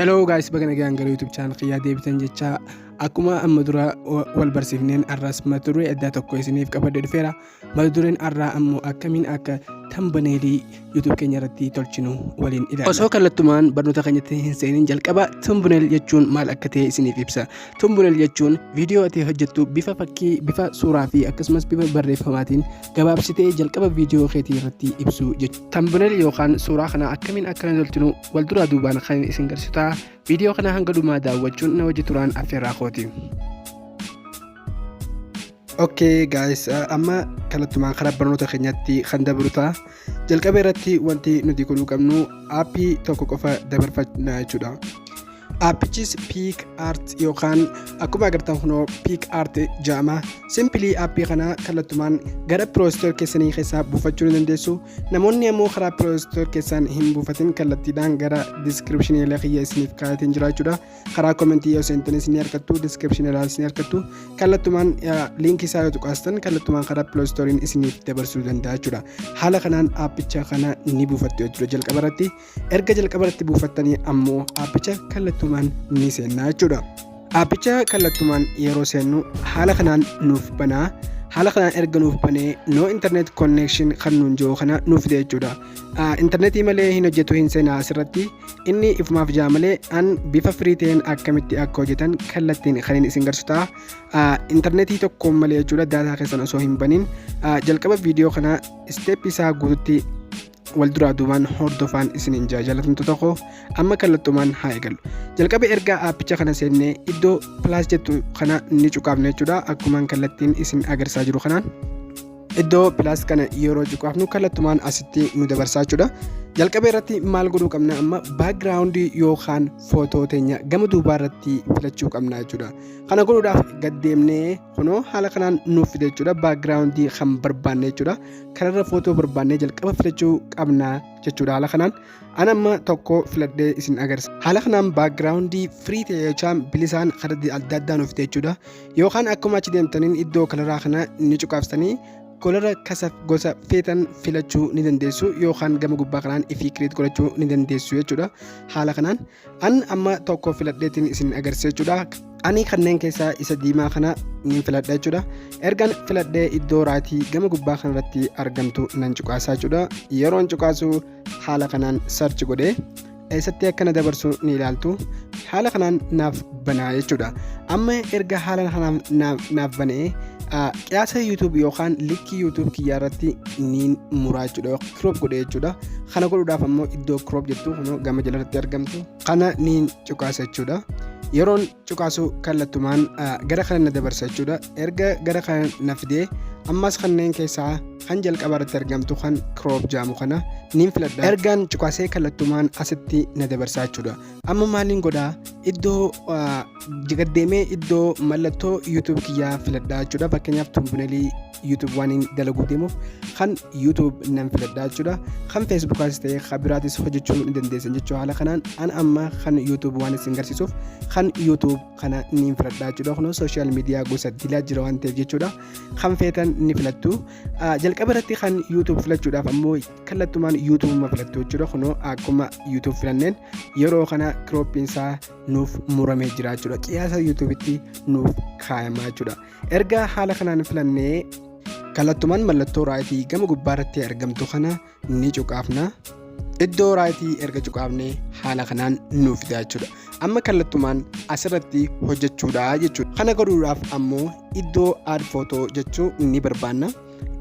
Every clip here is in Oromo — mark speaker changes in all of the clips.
Speaker 1: Hello guys, baga nagaan gara YouTube channel kiyyaa deebitan jecha, akkuma amma dura wal barsiifneen arraas mata duree addaa tokko isiniif qabadhe dhufeera. Mata dureen arraa ammoo akkamiin akka thumbnailii YouTube keenya irratti tolchinu waliin ilaalla. Osoo kallattumaan barnoota keenyatti hin seenin jalqaba thumbnail jechuun maal akka ta'e isiniif ibsa. Thumbnail jechuun viidiyoo ati hojjettu bifa fakkii, bifa suuraa fi akkasumas bifa barreeffamaatiin gabaabsitee jalqaba viidiyoo keetii irratti ibsuu jechuudha. Thumbnail yookaan suuraa kana akkamiin akka tolchinu wal duraa duubaan kan isin garsiisu ta'a. Viidiyoo kana hanga dhumaa daawwachuun na wajji turaan affeerraa kooti. Okay guys, amma kallattumaan karaa barnoota keenyaatti kan dabru ta'a. Jalqaba irratti wanti nuti godhuu qabnu aappii tokko qofa dabarfanna jechuudha. Aappichis PicsArt yookaan akkuma agartan kunoo PicsArt jedhama. Simply aappii kana kallattumaan gara Play Store keessanii keessaa buufachuu ni dandeessu. Namoonni ammoo karaa Play Store keessaan hin buufatin kallattiidhaan gara description kiyya isiniif kaayatiin jira jechuudha. Karaa commentii yoo seentanis ni argattu, description ilaas ni argattu. Kallattumaan liinkii isaa yoo tuqaastan kallattumaan karaa Play Storein isiniif dabarsuu danda'a jechuudha. Haala kanaan aappicha kana ni buufattu jechuudha jalqaba irratti. Erga jalqaba irratti buufattanii ammoo aappicha kallattumaan ni seennaa jechuudha. Aappicha kallattumaan yeroo seennu haala kanaan nuuf banaa. Haala kanaan erga nuuf banee "no internet connection" kan nuun jiru kana nuuf fide jechuudha. Intarneetii malee hin hojjetu, hin seenaa asirratti inni ifumaaf jaa malee an bifa free ta'een akkamitti akka hojjetan kallattiin kan inni isin garsiisu ta'a. Intarneetii tokkoon malee jechuudha, daataa keessan osoo hin banin jalqaba viidiyoo kana step isaa guututti wal duraa duubaan hordofaan isiniin jaa. Jaalatamtu tokko, amma kallattumaan haa eegallu. Jalqaba ergaa aappicha kana seennee iddoo plus jettu kana ni cuqaafna jechuudha, akkumaan kallattiin isin agarsiisaa jiru kanaan. Iddoo plus kana yeroo cuqaafnu kallattumaan asitti nu dabarsaa jechuudha. Jalqaba irratti maal godhuu qabna? Amma backgroundii yookaan footoo teenya gama duubaa irratti filachuu qabna jechuudha. Kana godhuudhaaf gad deemnee kunoo haala kanaan nuuf fide jechuudha, backgroundii kan barbaanne jechuudha. Kanarra footoo barbaanne jalqaba filachuu qabna jechuudha haala kanaan. An amma tokko filadhee isin agarsiisa. Haala kanaan backgroundii free ta'e jechaan bilisaan karaa adda addaa nuuf fide jechuudha. Yookaan akkuma achi deemtaniin iddoo coloraa kana ni cuqaaftanii colora kasa gosa feetan filachuu ni dandeessu yookaan gama gubbaa kanaan ifii create godhachuu ni dandeessu jechuudha. Haala kanaan an amma tokko filadheetiin isin agarsiisa jechuudha. Ani kanneen keessaa isa diimaa kana ni filadha jechuudha. Ergan filadhee iddoo rightii gama gubbaa kanarratti argamtu nan cuqaasaa jechuudha. Yeroon cuqaasu haala kanaan search godhee eessatti akkana dabarsu ni ilaaltu. Haala kanaan naaf banaa jechuudha. Amma erga haala kanaan naaf banee qiyaasa YouTube yookaan likkii YouTube kiyyaa irratti niin muraa jechuudha. Crop godhee jechuudha. Kana godhuudhaaf ammoo iddoo crop jettu kunoo gama jalarratti argamtu kana niin cuqaasa jechuudha. Yeroon cuqaasu kallattumaan gara kana na dabarsa jechuudha. Erga gara kana na fidee ammas kanneen keessaa kan jalqaba irratti argamtu kan crop jaamu kana niin filadha. Ergaan cuqaasee kallattumaan asitti na dabarsaa jechuudha. Amma maaliin godhaa? Iddoo gaddeemee iddoo mallattoo YouTube kiyyaa filadhaa jechuudha. Fakkeenyaaf, thumbnailii YouTube waan hin dalaguu deemuuf kan YouTube nan filadhaa jechuudha. Kan Facebookaas ta'e kan biraatis hojjechuu ni dandeessan jechuudha. Haala kanaan an amma kan YouTube waan isin garsiisuuf kan YouTube kana niin filadhaa jechuudha. Kunoo social media gosa dilaa jira waan ta'eef jechuudha. Kan feetan ni filattu. Jalqaba irratti kan YouTube filachuudhaaf ammoo kallattumaan YouTubeuma filattu jechuudha. Kunoo akkuma YouTube filanneen yeroo kana cropiin isaa nuuf muramee jira jechuudha. Qiyaasa YouTubeitti nuuf kaayamaa jechuudha. Erga haala kanaan filannee kallattumaan mallattoo rightii gama gubbaa irratti argamtu kana ni cuqaafna. Iddoo rightii erga cuqaafnee haala kanaan nuuf fida jechuudha. Amma kallattumaan asirratti hojjechuudha jechuudha. Kana godhuudhaaf ammoo iddoo add photo jechuu ni barbaanna.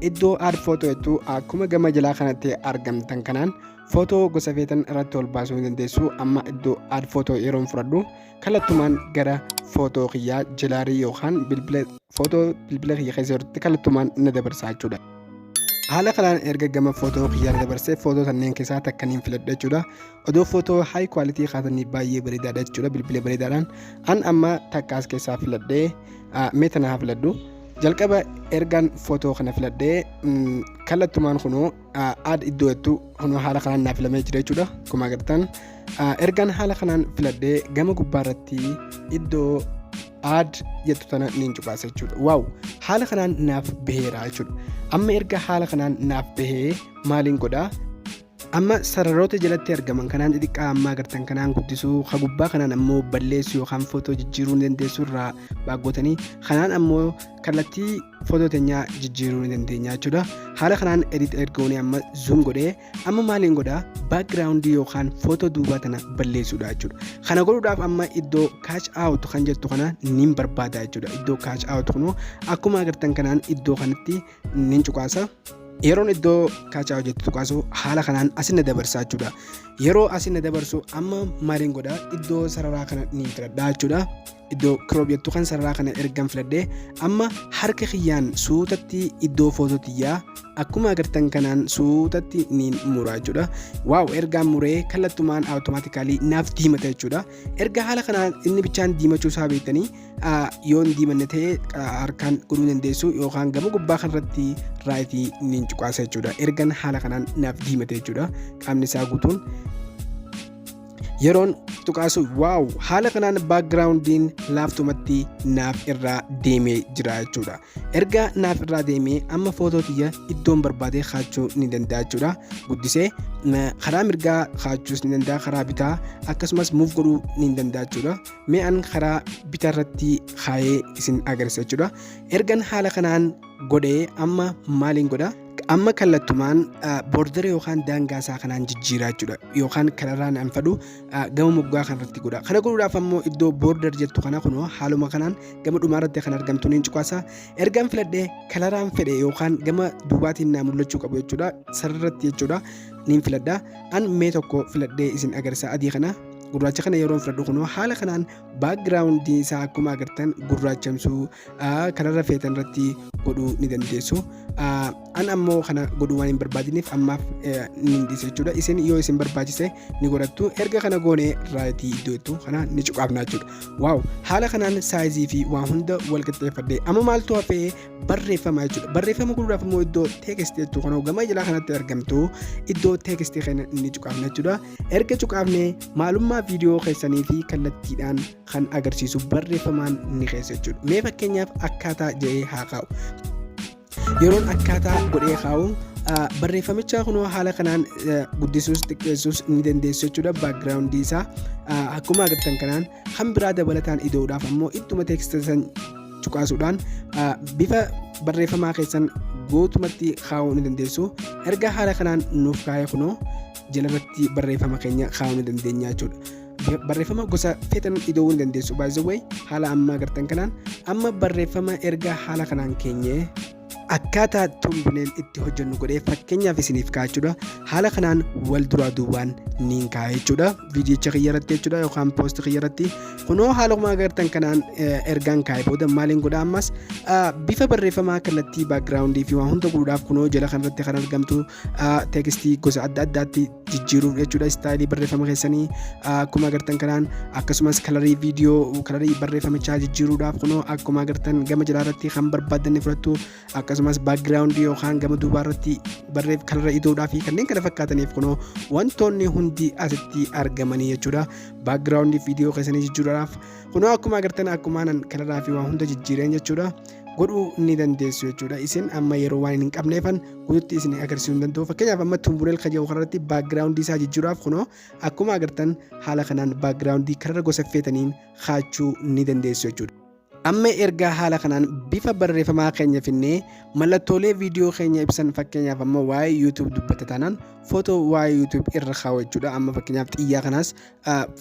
Speaker 1: Iddoo add photo jechuu akkuma gama jalaa kanatti argamtan kanaan footoo gosa feetan irratti ol baasuu ni dandeessu. Amma iddoo add photo yeroon fudhadhu kallattumaan gara footoo kiyyaa gallery yookaan bilbila footoo bilbila kiyya keessa jirutti kallattumaan na dabarsa jechuudha. Haala kanaan erga gama footoo kiyyaa dabarsee footoo kanneen keessaa takka niin filadha jechuudha. Odoo footoo high quality kaatanii baay'ee bareedaadha jechuudha, bilbila bareedaadhaan. An amma takka as keessaa filadhee mee tana haa filadhu. Jalqaba ergaan footoo kana filadhee kallattumaan kunoo add iddoo jettu kunoo haala kanaan naaf filamee jira jechuudha. Akkuma agartan ergaan haala kanaan filadhee gama gubbaa irratti iddoo add jettu tana niin cuqaasa jechuudha. Wow, haala kanaan naaf baheera jechuudha. Amma erga haala kanaan naaf bahee maaliin godhaa? Amma sararoota jalatti argaman kanaan xixiqqaa amma agartan kanaan guddisuu, ka gubbaa kanaan ammoo balleessuu yookaan footoo jijjiiruu ni dandeessu. Irraa baaggootanii kanaan ammoo kallattii footoo teenyaa jijjiiruu ni dandeenya jechuudha. Haala kanaan edit ergoonee amma zoom godhee, amma maaliin godhaa? Backgroundii yookaan footoo duubaa tana balleessuudha jechuudha. Kana godhuudhaaf amma iddoo cut out kan jettu kana nin barbaada jechuudha. Iddoo cut out kunoo akkuma agartan kanaan iddoo kanatti nin cuqaasa. Yeroon iddoo cut out jettu tuqaasu haala kanaan asin na dabarsaa jechuudha. Yeroo asin na dabarsu amma maaliin godhaa? Iddoo sararaa kana ni filadhaa jechuudha. Iddoo crop jettu kan sararaa kana ergan filadhee, amma harka kiyyaan suutatti iddoo footoo tiyyaa akkuma agartan kanaan suutatti niin muraa jechuudha. Wow, ergaan muree kallattumaan automatically naaf diimata jechuudha. Erga haala kanaan inni bichaan diimachuu isaa beektanii, yoo hin diimanne ta'e harkaan godhuu dandeessu yookaan gama gubbaa kanarratti rightii niin cuqaasa jechuudha. Ergan haala kanaan naaf diimate jechuudha. Qaamni isaa guutuun yeroon tuqaasu, wow, haala kanaan backgroundiin laaftumatti naaf irraa deemee jira jechuudha. Erga naaf irraa deemee amma footoo tiyya iddoon barbaade kaachuu ni danda'a jechuudha. Guddisee karaa mirgaa kaachuus ni danda'a, karaa bitaa akkasumas move godhuu ni danda'a jechuudha. Mee an karaa bitaa irratti kaayee isin agarsiisa jechuudha. Ergan haala kanaan godhee amma maaliin godha? Amma kallattumaan bordera yookaan daangaa isaa kanaan jijjiiraa jechuudha. Yookaan kanarraan an fadhu gama moggaa kanarratti godha. Kana godhuudhaaf ammoo iddoo border jettu kana kunoo haaluma kanaan gama dhumaa irratti kan argamtu niin cuqaasa. Ergaan filadhee coloraan fedhe yookaan gama duubaatiin naa mul'achuu qabu jechuudha. Sararratti jechuudha. Niin filadha. An mee tokko filadhee isin agarsiisa, adii kana. Gurraacha kana yeroo filadhu kunoo haala kanaan backgroundii isaa akkuma agartan gurraachamsuu, kanarra feetan irratti godhuu ni dandeessu. An ammoo kana godhuu waan hin barbaadiniif ammaaf ni dhiisa jechuudha. Isin yoo isin barbaachise ni godhattu. Erga kana goone rightii iddoo jettu kana ni cuqaafna jechuudha. Wow, haala kanaan sizeii fi waa hunda wal qixxeeffadhe. Amma maaltu hafee? Barreeffama jechuudha. Barreeffama godhuudhaaf immoo iddoo textii jechuudha. Kanoo gama jalaa kanatti argamtu iddoo textii kana ni cuqaafna jechuudha. Erga cuqaafne maalummaa viidiyoo keessanii fi kallattiidhaan kan agarsiisu barreeffamaan ni keessa jechuudha. Mee fakkeenyaaf akkaataa jedhee haa kaa'u. Yeroon akkaataa godhee kaa'u barreeffamicha kunoo haala kanaan guddisuus xiqqeessuus ni dandeessu jechuudha. Backgroundii isaa akkuma agartan kanaan kan biraa dabalataan ida'uudhaaf ammoo ittuma textii san cuqaasuudhaan bifa barreeffamaa keessan guutumatti kaa'uu ni dandeessu. Erga haala kanaan nuuf kaa'ee kunoo jalarratti barreeffama keenya kaa'uu ni dandeenya jechuudha. Barreeffama gosa feetan ida'uu ni dandeessu. By the way, haala amma agartan kanaan amma barreeffama erga haala kanaan keenyee akkaataa thumbnail itti hojjennu godhee fakkeenyaaf isiniif ka'a jechuudha. Haala kanaan wal duraa duubaan niin kaa'a jechuudha. Viidiyicha kiyya irratti jechuudha yookaan postii kiyya irratti. Kunoo haaluma agartan kanaan ergaan kaa'e booda maaliin godha? Ammas bifa barreeffamaa kallattii backgroundii fi waan hunda godhuudhaaf kunoo jala kanarratti kan argamtu textii gosa adda addaatti jijjiiruuf jechuudha. Styleii barreeffama keessanii akkuma agartan kanaan, akkasumas colorii viidiyoo, colorii barreeffamichaa jijjiiruudhaaf kunoo akkuma agartan gama jalaa irratti kan barbaadan ni fudhattu. Akkasumas backgroundii yookaan gama duubaa irratti barreef colora ida'uudhaa fi kanneen kana fakkaataniif kunoo wantoonni hundi asitti argamanii jechuudha. Backgroundii viidiyoo keessanii jijjiiruudhaaf kunoo akkuma agartan akkumaan coloraa fi waan hunda jijjiireen jechuudha. Godhuu ni dandeessu jechuudha. Isin amma yeroo waan hin qabneefan guututti isin agarsiisuu hin danda'u. Fakkeenyaaf amma thumbnail kan jedhu kanarratti backgroundii isaa jijjiiruudhaaf kunoo akkuma agartan haala kanaan backgroundii colora gosa feetaniin kaachuu ni dandeessu jechuudha. Amma erga haala kanaan bifa barreeffamaa keenya finnee, mallattoolee viidiyoo keenya ibsan, fakkeenyaaf ammoo waa'ee YouTube dubbata taanaan footoo waa'ee YouTube irra kaa'u jechuudha. Amma fakkeenyaaf xiyyaa kanaas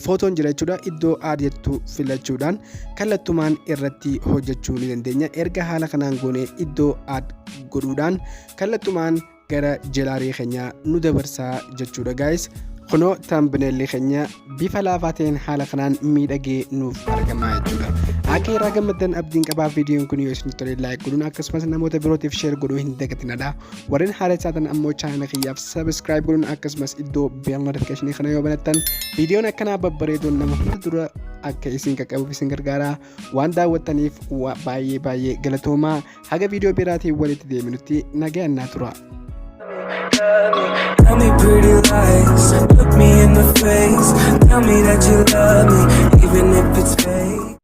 Speaker 1: footoon jira jechuudha. Iddoo add jettu filachuudhaan kallattumaan irratti hojjechuu ni dandeenya. Erga haala kanaan goonee iddoo add godhuudhaan kallattumaan gara gallery keenyaa nu dabarsaa jechuudha, guys. Kunoo thumbnailli keenya bifa laafaa ta'een haala kanaan miidhagee nuuf argama jechuudha. Akka irraa gammaddan abdiin qabaa. Viidiyoon kun yoo isin tole like godhuun akkasumas namoota birootiif share godhuu hin dagatinadha. Warreen haala isaatan ammoo channela kiyyaaf subscribe godhuun akkasumas iddoo bell notificationii kana yoo banattan viidiyoon akkanaa babbareedoon nama hunda dura akka isin qaqqabuuf isin gargaara. Waan daawwattaniif baay'ee baay'ee galatoomaa. Haga viidiyoo biraatiin walitti deeminutti nagayaan naa tura.
Speaker 2: Tell me pretty lies, look me in the face. Tell me that you love me, even if it's fake.